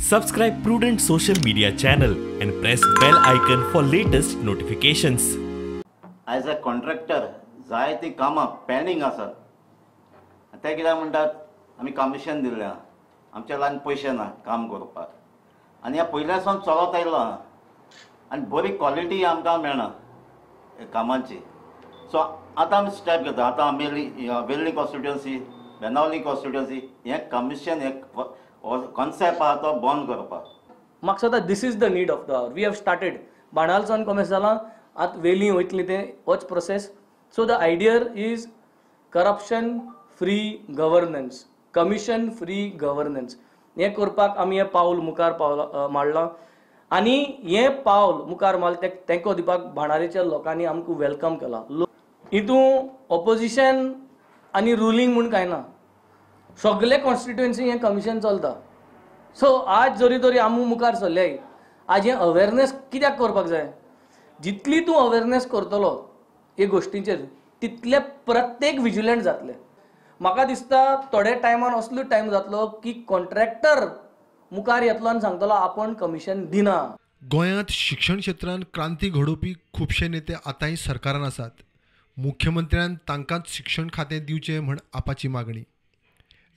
Subscribe Prudent social media channel and press bell icon for latest notifications. As a contractor जायतीं कामां pending आसात. ते कित्याक म्हणटात आमी कमिशन दिल्लें आहा, आमच्या लागीं पयशे ना काम करपाक, आनी ह्या पयल्या सावन चलत आयलो आहा आनी बरी क्वॉलिटी आमकां मेळना कामांची. सो आतां आमी स्टेप घेता. आतां आमी वेर्ली कॉन्स्टिट्युएन्सी, बेनावली कॉन्स्टिट्युएन्सी हें कमिशन हें कॉन्सेप्ट आहा तो बंद करपाक. म्हाका दिसता this is the need of the hour. We have started बाणालसान कॉमेस जालां, आतां वेली वयतली तें होच process. So the idea is corruption free governance, commission free governance. हें करपाक आमी हें पावल मुखार पावलां मारलां आनी हें पावल मुखार मारलें तें तेंको दिवपाक बाणावलेच्या लोकांनी आमकां welcome केलां. हितून ऑपोजिशन आनी रुलींग म्हूण कांय ना, सगळे कॉन्स्टिट्युएन्सी हें कमिशन चलता. सो आज जरी तरी आमी मुखार सरले, आज हें अवेरनेस कित्याक करपाक जाय? जितली तूं अवेरनेस करतलो हे गोश्टींचेर तितले प्रत्येक विजिलंट जातले. म्हाका दिसता थोड्या टायमान असलो टायम जातलो की कॉन्ट्रॅक्टर मुखार येतलो आनी सांगतलो आपूण कमिशन दिना. गोंयांत शिक्षण क्षेत्रांत क्रांती घडोवपी खुबशे नेते आतांय सरकारान आसात. मुख्यमंत्र्यान तांकांच शिक्षण खातें दिवचें म्हण आपाची मागणी.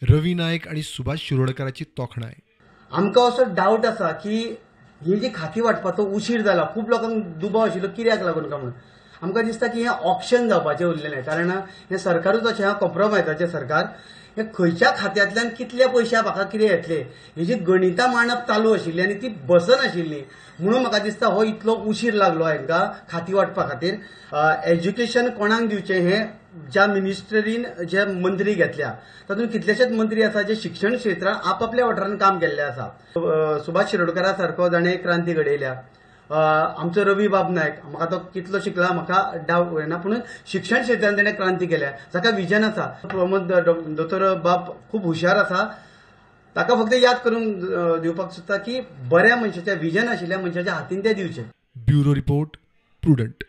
रवी नायक आनी सुभाष शिरोडकराची तोखणाय. आमकां असो डावट आसा की ही जी खाती वांटपाचो उशीर जाला, खूब लोकांक दुबाव आशिल्लो कित्याक लागून काय म्हणून. आमकां दिसता की हें ऑप्शन जावपाचें उरलेलें, कारण हें सरकारूच अशें आहा कॉम्प्रोमायजाचें सरकार. हें खंयच्या खात्यांतल्यान कितले पयशे म्हाका कितें येतले हेजी गणितां मांडप चालू आशिल्ली आनी ती बसनाशिल्ली, म्हणून म्हाका दिसता हो इतलो उशीर लागलो हांकां खाती वांटपा खातीर. एज्युकेशन कोणाक दिवचें हें ज्या मिनिस्ट्रीन जे मंत्री घेतल्या तातूंत कितलेशेच मंत्री आसा जे शिक्षण क्षेत्रांत आपापल्या वाठारांत काम केल्ले आसा. सुभाष शिरोडकरा सारको जाणें क्रांती घडयल्या, आमचो रवी बाब नायक, म्हाका तो कितलो शिकला म्हाका डावट येना, पूण शिक्षण क्षेत्रांत ताणें क्रांती केल्या, जाका विजन आसा. प्रमोद दोतोर बाब खूब हुशार आसा, ताका फक्त याद करून दिवपाक सोदता की बऱ्या मनशाच्या विजन आशिल्ल्या मनशाच्या हातीन तें दिवचें. Bureau report, Prudent.